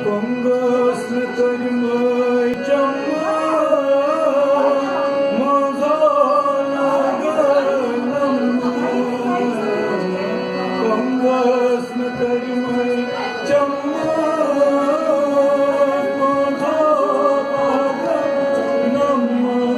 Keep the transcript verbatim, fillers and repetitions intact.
کۄنٛگَس نہٕ تٔرۍ مٕے چَمہٕ، مَزٕ لَگٲے نَمہٕ۔ کۄنٛگَس نہٕ تٔرۍ مٕے چَمہٕ، مَزٕ لَگٲے نَمہٕ۔